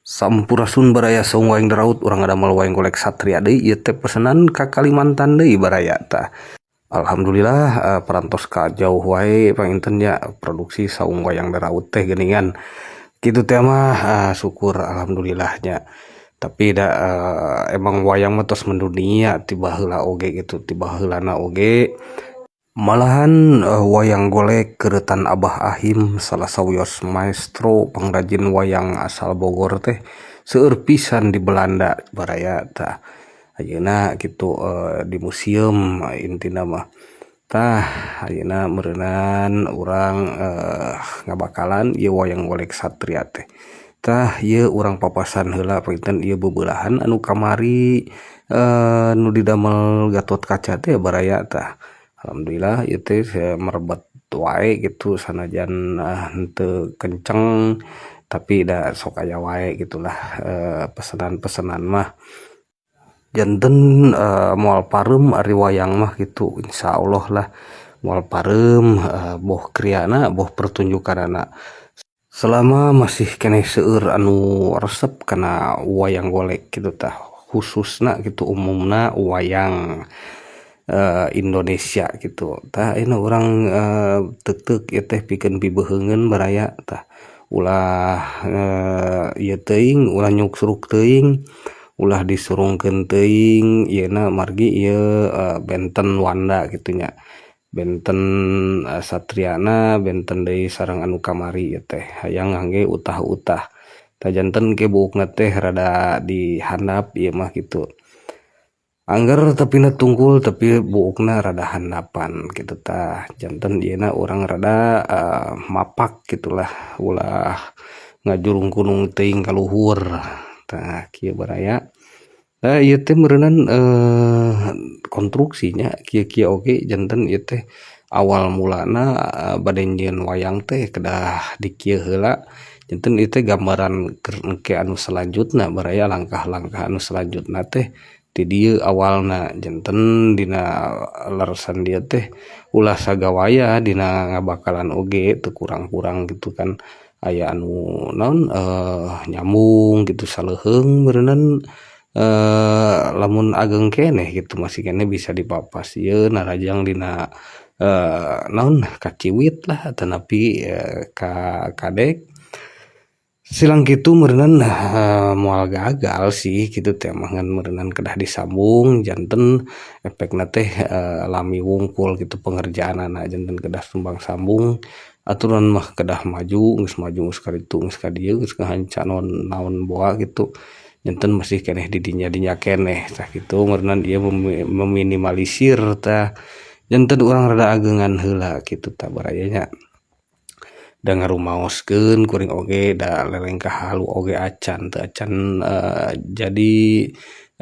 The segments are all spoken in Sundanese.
Sampurasun baraya, saung wayang daraut. Urang ngadamel wayang golek satria deui. Ieu teh pesenan ka Kalimantan deui, baraya. Tah, alhamdulillah, parantos ka jauh wae panginten nya produksi saung wayang daraut teh geuningan. Kitu teh mah syukur alhamdulillah nya. Tapi da emang wayang mah tos mendunia ti baheula oge gitu, ti baheulana oge. Malahan wayang golek keuretan Abah Ahim, salah sawios maestro pangrajin wayang asal Bogor teh, seueur pisan di Belanda, baraya. Tah, ayeuna kitu di museum intina mah. Tah, ayeuna meureunan urang ngabakalan ieu wayang golek satria teh. Tah, ieu urang papasan heula panginten ieu bebeulahan anu kamari nu didamel Gatotkaca teh, baraya. Tah, alhamdulillah ieu teh merebet wae gitu, sanajan henteu kenceng, tapi da sok aya wae gitulah pesenan-pesenan mah. Janten moal pareum ari wayang mah gitu, insyaallah lah moal pareum, boh kriana boh pertunjukanana, selama masih keneh seueur anu resep kana wayang golek kitu. Tah, khususna gitu, umumna wayang Indonesia gitu. Tah, ayeuna urang teukteuk ieu teh pikeun pibeheungeun, baraya. Tah, ulah ieu teuing, ulah nyuksruk teuing, ulah disurungkeun teuing ieuna, margi ieu benten wanda kitu nya, benten satriana, benten deui sareng anu kamari ieu teh hayang ngangge utah-utah. Tah, janten ke buukna teh rada dihandap ieu mah kitu. Angger tepina tungkul, tapi buukna rada handapan gitu. Tah, janten ieuna urang rada mapak gitulah, ulah ngajurung gunung teuing ka luhur. Tah, kieu, baraya. Nah, ieu teh meureunan konstruksinya kieu-kieu oge. Janten ieu teh awal mulana bade nyieun wayang teh kedah dikieu heula. Janten ieu teh gambaran keur engke anu selanjutna, baraya. Langkah-langkah anu selanjutna teh ti dieu awalna. Janten dina leresan dieu teh ulah sagawayah dina ngabakalan oge teu kurang-kurang gitu kan, aya anu naon nyambung gitu saleuheung meureunan. Lamun ageng keneh gitu masih keneh bisa dipapas ieu narajang dina naon kaciwit lah atanapi ka kadek silang kitu meureunan, moal gagal sih kitu teh mah. Ngan meureunan kedah disambung, janten efekna teh lami wungkul gitu pengerjaanana. Janten kedah sumbang sambung aturan mah, kedah maju, geus maju, geus ka ditu, geus ka dieu, geus ngahanca naon naon boa gitu. Janten masih keneh di dinya-dinya keneh. Tah, kitu meureunan ieu meminimalisir. Tah, janten urang rada ageungan heula kitu. Tah, baraya nya, da ngarumaoskeun kuring oge da lelengkah halu oge acan, teu acan jadi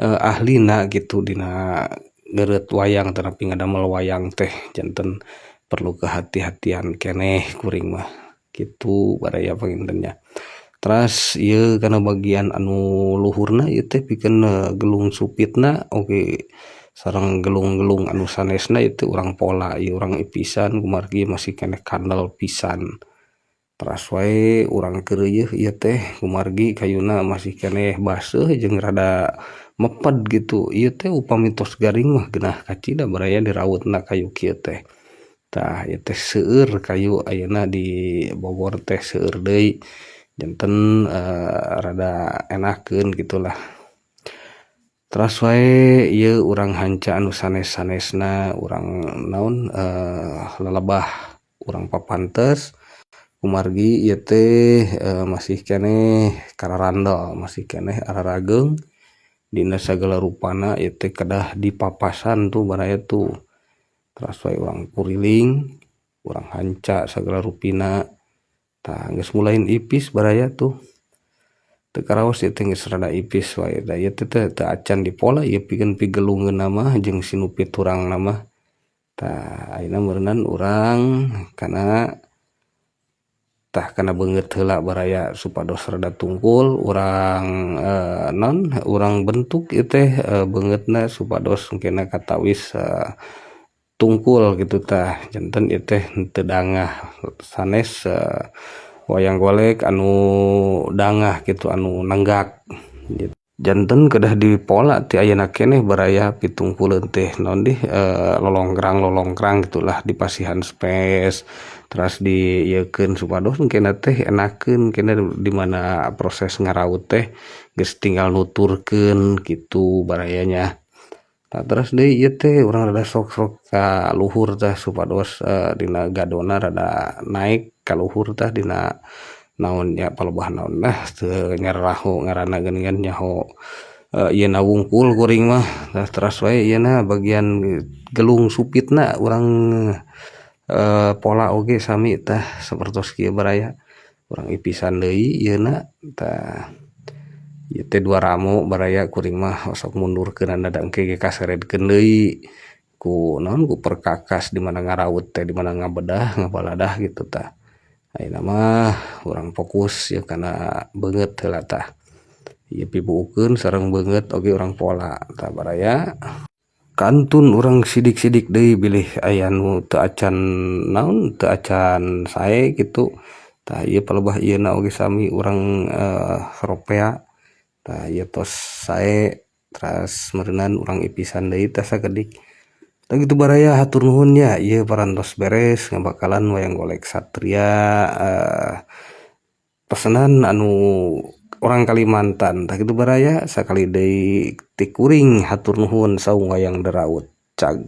ahlina gitu dina ngeureut wayang tetapi ngadamel wayang teh. Janten perlu kehati-hatian keneh kuring mah kitu, baraya, panginten nya. Teras ieu kana bagian anu luhurna ieu teh pikeun gelung supitna oge sareng gelung-gelung anu sanesna. Itu urang pola ieu, urang ipisan kumargi masih keneh kandel pisan. Teras wae urang keureuyeun ieu teh kumargi kayuna masih keneh baseuh jeung rada meped gitu. Ieu teh upami tos garing mah geunah kacida, baraya, dirautna kayu kieu teh. Tah, ieu teh seueur kayu ayeuna di Bogor teh, seueur deui, janten rada enakeun gitulah. Teras wae ieu urang hanca anu sanes-sanesna, urang naon lalebah, urang papantes kumargi ieu teh masih keneh kararandel, masih keneh ararageung dina sagala rupana. Ieu teh kedah dipapasan tuh, baraya, tuh. Teras wae urang kuriling, urang hanca sagala rupina. Tah, geus mulai ipis, baraya, tuh. Teu karaos ieu teh geus rada ipis wae. Da ieu teh teu acan dipola ieu, pikeun pigelungeunna mah jeung sinupit turangna mah. Tah, ayeuna meureunan urang kana, tah, kana beungeut heula, baraya, supados rada tungkul. Urang naon, urang bentuk ieu teh beungeutna supados engkena katawis tungkul gitu. Tah, janten ieu teh henteu dangah sanes. Wayang golek anu dangah kitu, anu nenggak gitu. Janten kedah dipola ti ayeuna keneh baraya 70 teh naon dih lolongkrang-lolongkrang gitulah, dipasihan space teras diieukeun supados engkena teh enakeun kena di mana proses ngaraut teh geus tinggal nuturkeun kitu baraya nya. Tah, terus deui ieu teh urang rada sok-sok ka luhur tah supados dina gadona rada naek ka luhur tah dina naon nya, palebah naon lah, teu nyaraho ngaranna geuningan, nyaho ieu na wungkul kuring mah. Tah, teras wae ieu na bagian gelung supitna urang pola oge sami tah sapertos kieu baraya. Urang ipisan deui ieu na. Tah, ieu teh dua ramo baraya, kuring mah osok mundurkeunana da engke ge kaseredkeun deui ku naon, ku perkakas di mana ngaraut teh, di mana ngabedah ngabaladah gitu. Tah, ayeuna mah urang fokus ya kana beungeut heula. Tah, ieu pibuukeun sareng beungeut oge urang pola. Tah baraya, kantun urang sidik-sidik deui bilih aya nu teu acan naon, teu acan sae kitu. Tah, ieu palebah ieu na oge sami urang ropea. Tah, ieu tos sae, teras meureunan urang ipisan deui tah sakedik. Tah, kitu baraya, hatur nuhun nya. Ieu parantos beres ngabakalan wayang golek satria pesenan anu orang Kalimantan. Tah, kitu baraya, sakali deui ti kuring hatur nuhun. Saung Wayang Deraut, cag.